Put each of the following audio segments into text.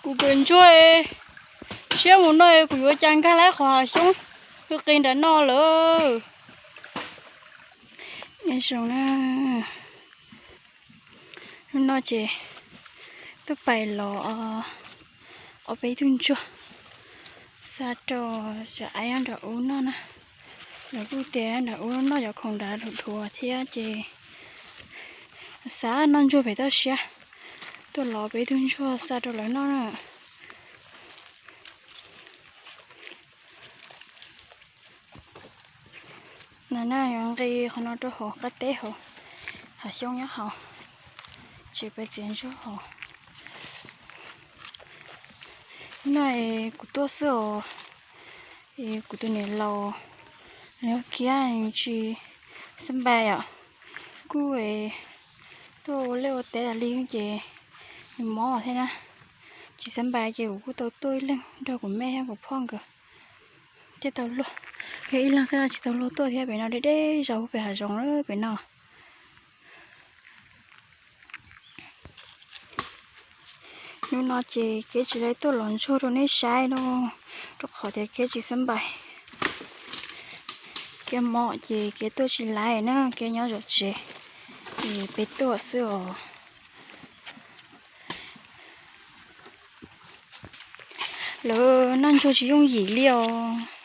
Kuv kawm ntsuag siab mus no, kuv yuav cas nkag laib qhov hav xyoob qis nram no lawm. Nyob zoo na, hnub no ces tuaj pais los ob peb tug ntsuag xa rau cov aib nyob nram ub noj na. Lawv kuj tias nram ub noj cov khoom nrad dhuav dhuav thiab ces xav noj ntsuag pem toj siab, tuaj los peb tug ntsuag xa rau lawv noj na. No na, yuav nqis qhov no rau hauv qab teb hauv, hav xyoob nyob hauv, ces peb txiav ntsuag hauv. No es kuv tuaj xwb os, es kuv tus niam laus nws yog kiab tsis xab npais yom, kuj tuaj ua liaj ua teb tas li ces nws mob thiab na, tsis xab npais ces kuv kuj tau tuaj ib leeg nrog kuv me thiab kuv phauj nkawd thiaj tau luag. Yog ib leeg xwb no tsis tau luag tuaj thiab, pem no deb deb zos pem hav zoov lawm pem no. Hnub no ces kev tsis laib tuaj los ntsuag rau nej saib no, rau qhov tias kev tsis xab npais, kev mob ces kev tuaj tsis laib na, kev nyob zov tsev, es peb tuaj xwb os. Lawv noj ntsuag tsis yooj yim li os.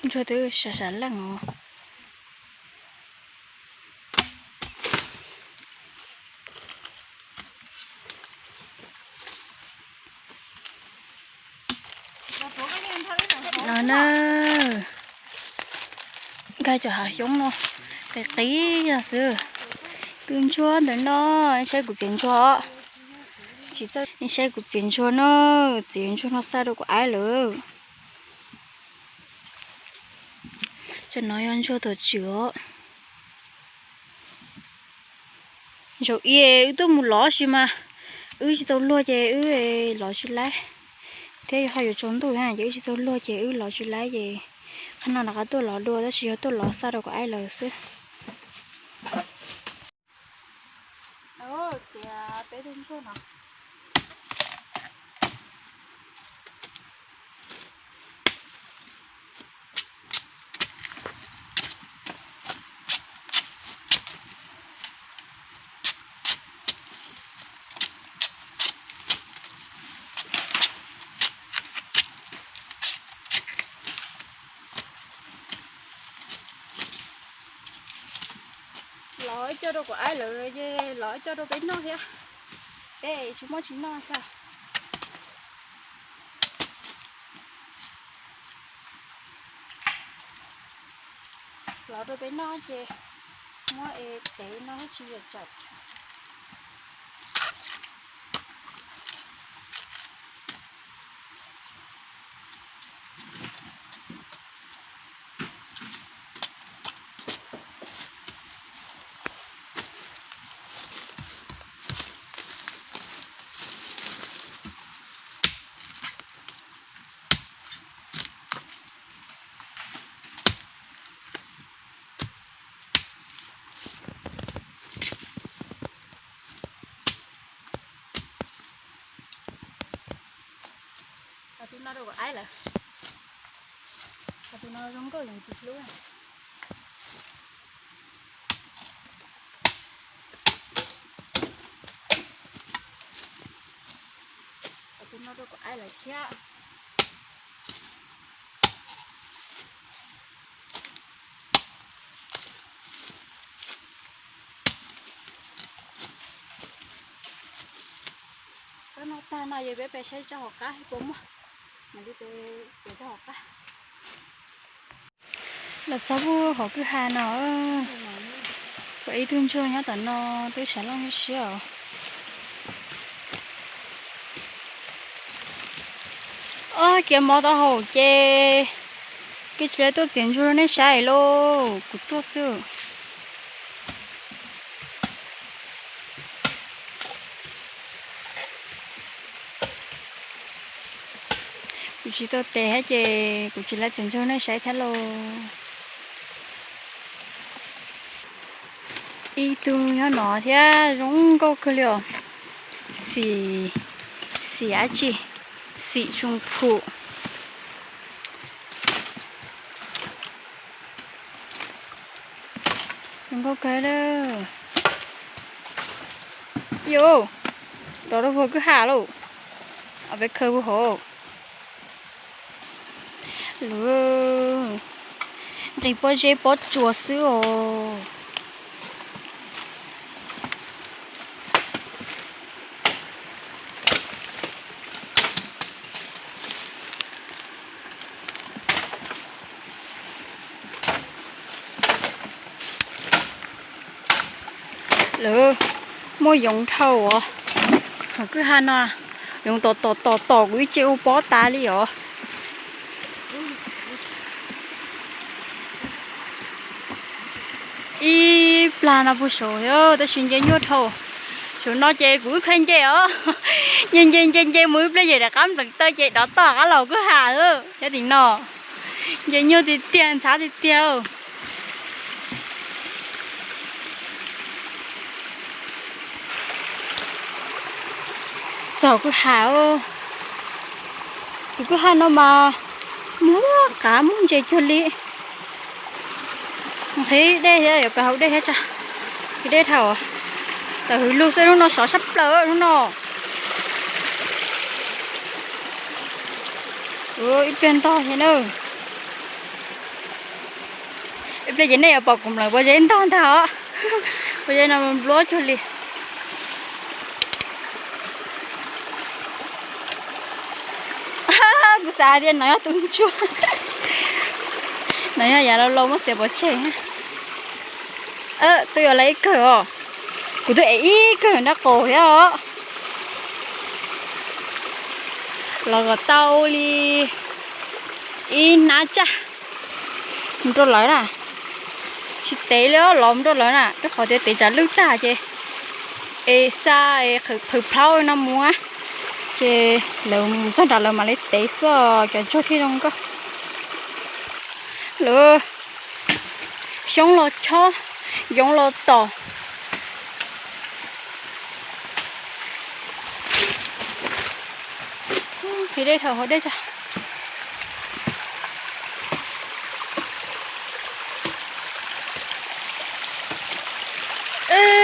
Ntsuag twb sam sam leej os. No na, nkag cov hav xyoob no qis qis no xwb. Tus ntsuag ntawm no, saib kuv txiav ntsuag, saib kuv txiav ntsuag no, txiav ntsuag no xa rau kuv aib lawm. Cov no yog ntsuag tuam tswm os. Zaum ib wb tuaj mus lov si mas wb tsis tau luag ces wb lov tsis laib, thiab ho yuav tsaus ntuj ces wb tsis tau luag ces wb lov tsis laib ces qhov no rov qab tuaj lov dua, tab sis yog tuaj lov xa rau kuv aib lawm xwb. Txiav peb tug ntsuag no. Lov ib co rau kuv aib lawm ces lov ib co rau peb noj thiab. Peb tsis muaj tsis noj xwb. Lov rau peb noj ces muab es tev no tsis yam tsam. Tus no rau kuv aib lawm. Tus no zoo nkauj yeej tsis hlub. Tus no rau kuv aib lawm thiab. Koj noj tag no ces peb pem saib tsob hauv qab puas muaj. Mam li pem tsob hauv qab. Los txog pub hauv kwj ha no, pom ib tug ntsuag nyob tom no twb sam leej siab os. Ob kiav mov tau hauv ces, kev tsis laib tuaj txiav ntsuag rau nej saib lauj, kuv tuaj xwb. Kuv tsis tau tes thiab ces kuv tsis tau txiav ntsuag nej saib thiab lauj. Ib tug nyob no thiab zoo nkauj kawg li os. Xim, xim dab tsi? Xim soo phu. Zoo nkauj kawg li. Yus, rov rau puag kwj ha lauj. Peb khaws puag hauv. Lawv nqis pob zeb pob tsuas xwb os. Lawv muaj yoov dhau os. Kwj ha no yoov tom tom tom tom kuv ib ce ua pob tas li os. Ib plag no puag saud thiab tab sis nce nyuaj dhau. Saum no ces kuv wb khav nce os. Nce nce nce nce mus ib pliag ces rov qab nplees taw ces dov toj qab los kwj ha xwb. Nyob tim no nce nyuaj tiag tiag ntxhab tiag tiag. Txog kwj ha, tus kwj ha no mas muaj qav muaj ntses cuag li. Nqhis dej thiab yuav pais haus dej thiab tsa. Nqhis dej dhau. Tawm hwv lug xwb, hnub no sov sab plaws hnub no. Ib pliag ntog thiab na. Ib pliag ces nej yuav pom kuv nplees pob zeb ntog ntag os. Pob zeb no npluab cuag li. Kuv xav hais tias no yog tus ntsuag. No yog yav laus laus muab txiav pov tseg. Twb yuav lawv ib kawg os. Kuv twb ev ib kawg nraub qaum thiab os. Los kom tau li ib hnab tsaj mus rau lawv na. Tsis tev li os, los mus rau lawv na, rau qhov tias tev tsam lwj tag ces es xa qhwv plhaub no mus, ces lawv mus txog nrad lawv mam li tev xwb, cov ntsuag thiaj zoo nkauj. Lawv xyoob los chob, yoov los tom. Nqhis dej thaum haus dej tso.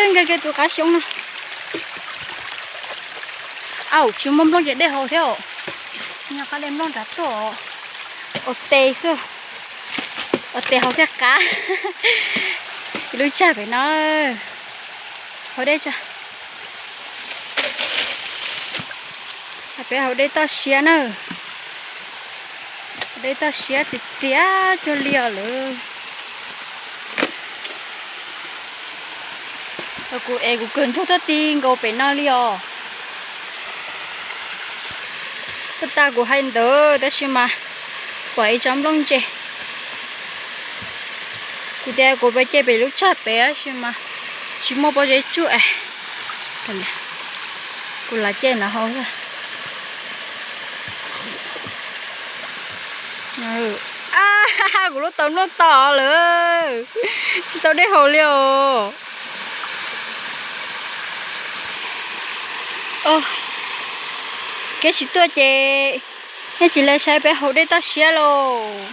Nkag kiag tus qab xyoob no. Au, tsis muaj nplooj ces dej haus thiab os. Nyob qab dej nplooj nrad tuaj. Ua tes xwb. Ua tes haus thiaj qab. Lub tsag pem no. Haus dej tso. Peb haus dej toj siab na. Haus dej toj siab txias txias cuag li os lawm. Kuv es kuv kawg ntsuag tuaj ti nkaus pem no li os. Tuaj tas kuv hais ntawd tab sis mas pom ib tsob nplooj ntse. Kuv tias kuv pab ce pem lub tsag pem tab sis mas tsis muaj pob zeb tsuj es. Kuv lam ce no hauv. A, kuv lub tau nplooj to lawm, tsis tau dej haus li os. Kev tsis tuaj ces nej tsis lawv saib peb haus dej toj siab lauj.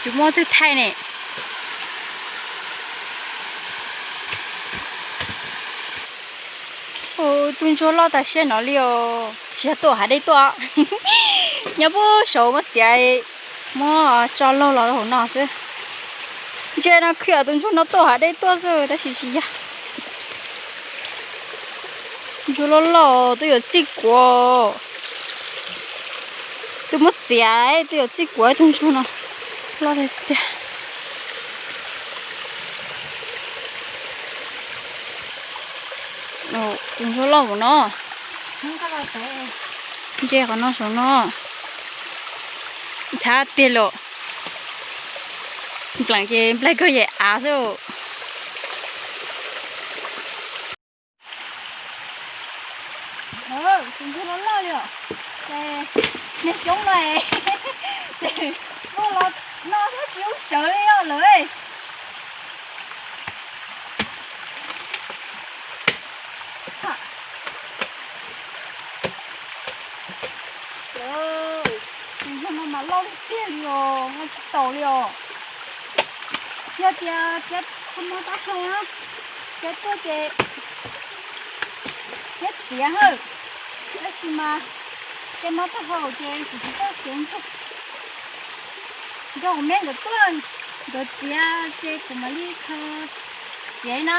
Tsis muaj twg thaij ne. Tus ntsuag loj tas siab no li os, tsis yog tuaj hav dej tuaj. Nyob puag saud muab txiav, muab tso laug los hauv no xwb. Ntsia no khiav tus ntsuag no tuaj hav dej tuaj xwb tab sis tsis yog. Ntsuag loj loj twb yuav txij kuav, twb muab txiav twb yuav txij kuav tus ntsuag no. Loj tiag tiag. Tus ntsuag loj mus no. Nce qhov no saum no. Ntxhab tiag lawm. Nplaim ces nplaim kawg yam av xwb. Tus ntsuag loj loj li os. Xyoob no es, ces muaj los no thiab tsis ub sawv li os lawm. Tus no mas loj tiag tiag li os, tsis taus li os. Yog tias txiav qhov muag taub hau na, txiav tuaj ces thiab txiav hawm, tab sis mas tej mob taub hau ces kuv tsis txawj txiav ntsuag. Nrog kuv me nkawd tuaj, nkawd txiav ces kuv mam li kho txiav no.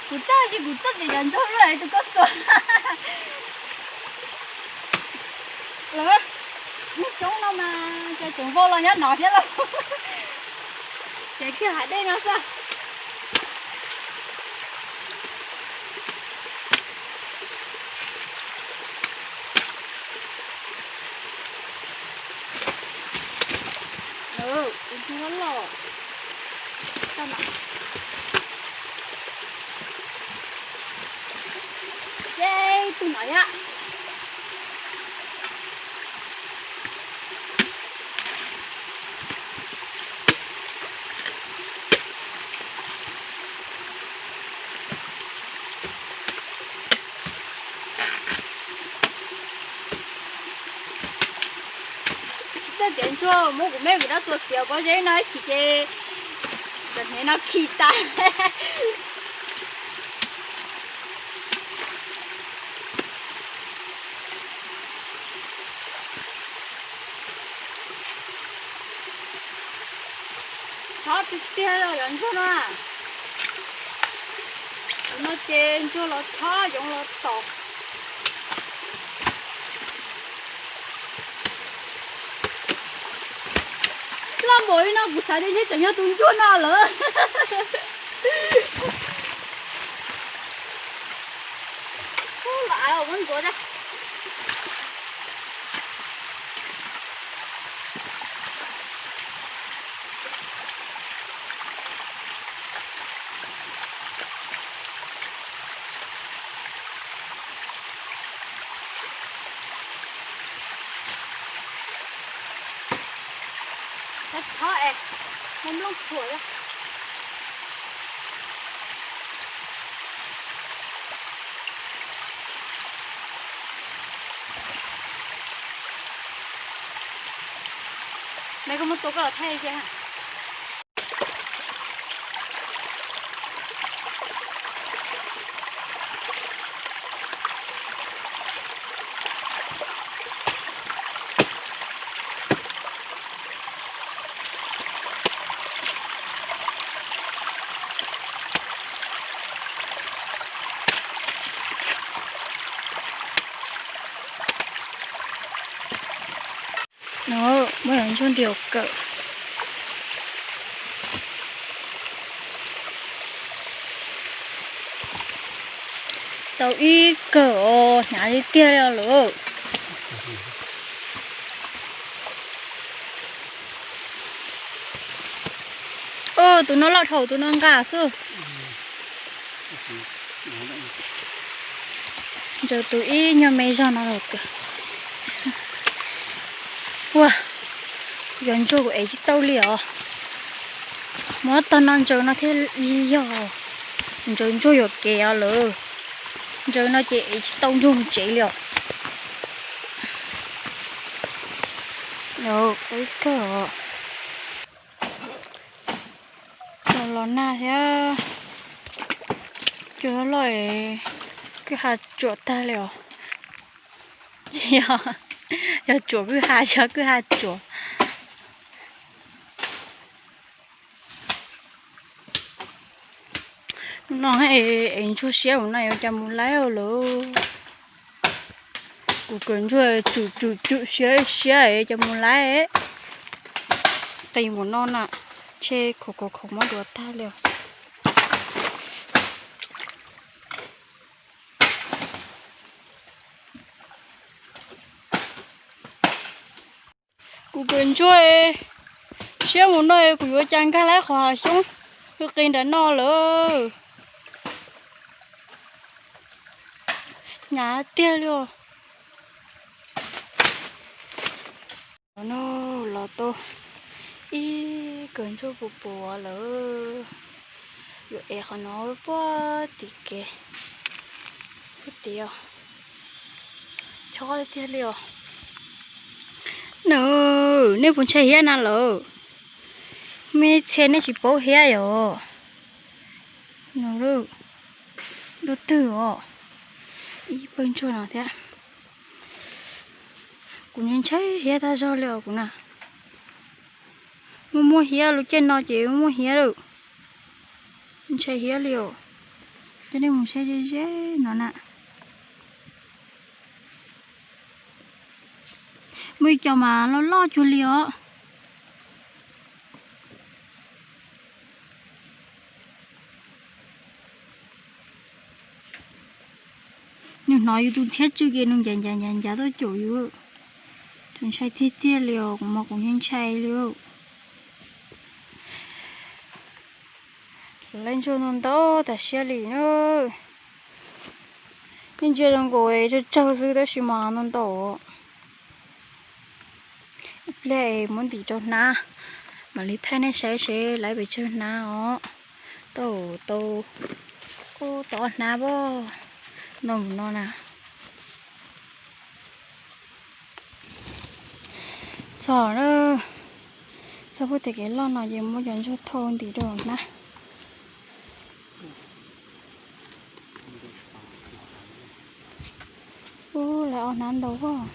Kuv txawj ces kuv txawj txiav cov ntsuag lub tus koj tuaj. Lawv, niag xyoob no mas cov tseem vau los nyob no thiab lauj. Ces kiag hav dej no xwb. Tus ntsuag loj loj. Ces tus no yom. Txawj txiav ntsuag, muab kuv me kuv dab tuag txiav pob zeb no ib chim ces cov hnev no khi tas. Chob tiag tiag cov ntsuag no. Tus no ces ntsuag los chob yoov los tom. Loj npaum li no kuv xav tias ntshe tseem yog tus ntsuag no lawm. Ub, los av los muab ntxuav. Chob es, muab nplooj txhuam. Me koj muab tua koj los thaij ze. No, muab cov ntsuag nti hauv kawm. Tau ib kawm os, hnyav li tiag li lawm. Tus no loj dhau tus no nqa xwb. Ntsaws tus ib nyuag me zog no los kawm. Ua, yog ntsuag kuv ev tsis tau li os. Muab tog no ntsaws no thiaj li yog, ntsaws ntsuag yuam kev os lawm. Ntsaws no ces ev tsis tau ntsuag mus tsev li os. Tau ib kawm os. Los los nag thiab, cua loj es kwj ha tsuam tag li os. Yog tsuam kwj ha, yog kwj ha tsuam. No es ntsuag siab mus no yuav cas mus laib lawm. Kuv kawm ntsuag tsum tsum tsum siab siab es cov mus laib. Qis mus no na, ntshe khov khov khov mob duav tag li os. Kuv kawm ntsuag siab mus no kuv yuav cas nkag laib qhov hav xyoob qis nram no lawm. Hnyav tiag li os. No los tau ib kawm ntsuag puas puas lawm. Yuav ev qhov no puag tim kev, puag tim os. Chob tiag li os. No, nej puas ntshai hiab na lawm? Muaj ib txhia nej tsis paub hiab yom. No, dua twg os? Ib pawg ntsuag no thiab. Kuv ntshai hiab tag zog li os kuv na. Muaj muaj hiab, lub caij no ces muaj hiab lawm. Ntshai hiab li os. Coj nej mus saib ze ze no na. Muaj ib co mas loj loj cuag li os. Nws hnov yus tus ntxhiab tsw ces nws ncav ncav ncav ncav tuaj caum yus. Tus ntshai tiag tiag li os, kuv mas kuv ntshai ntshai li. Lawv ntsuag ntau ntau tas siab li na. Nej ntsia zoo nkaus tsawg tsawg xwb tab sis mas ntau ntau. Ib pliag es muab ntim rau hnab, mam li thaij nej saib seb lawv pes tsawg hnab os. Tau, tau, tau ob hnab pob. No mus no na. Txog, txog puag tim kev loj no ces muab cov ntsuag thau ntim rau hnab. Ub, lawv ob hnab ntau as.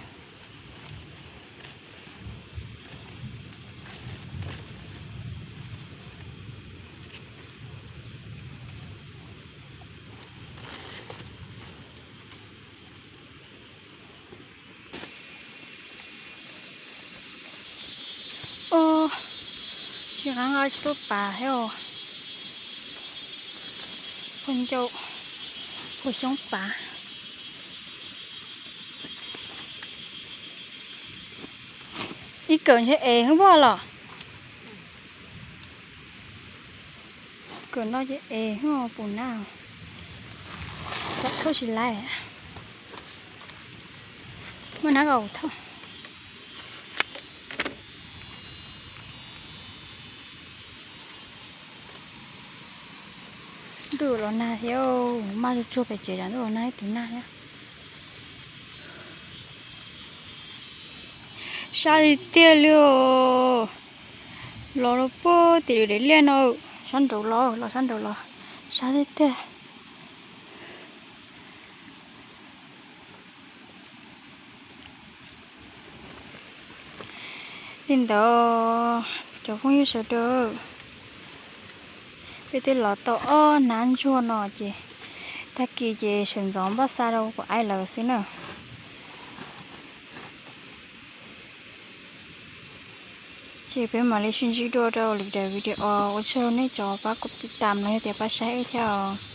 Ub, tsis nqa nqa tsis tuaj pav thiab os. Puag ncauj, puag xyoob pav. Ib kawm ntshe es hwb pog los. Kawm no ces es hwb pus nab. Thauj tsis laib. Muaj nab kaum thauj. Ntuj los nag thiab, maj tsuag tsuag pem tsev, ntuj los nag ib tus nag thiab. Sab tiag tiag li os. Los rau puag tim lub daim liaj no, sab nraud los, los sab nraud los, sab tiag tiag. Li ntawd, cov phooj ywg sawv daws, peb twb los tau ob hnab ntsuag no ces tag kis ces sawv ntxov npaj xa rau kuv aib lawv xwb na. Ces peb mam li sib ntsib dua rau lwm daim video. Ua tsaug nej cov pab kuv tiv tam los yog tias pab saib wb thiab os.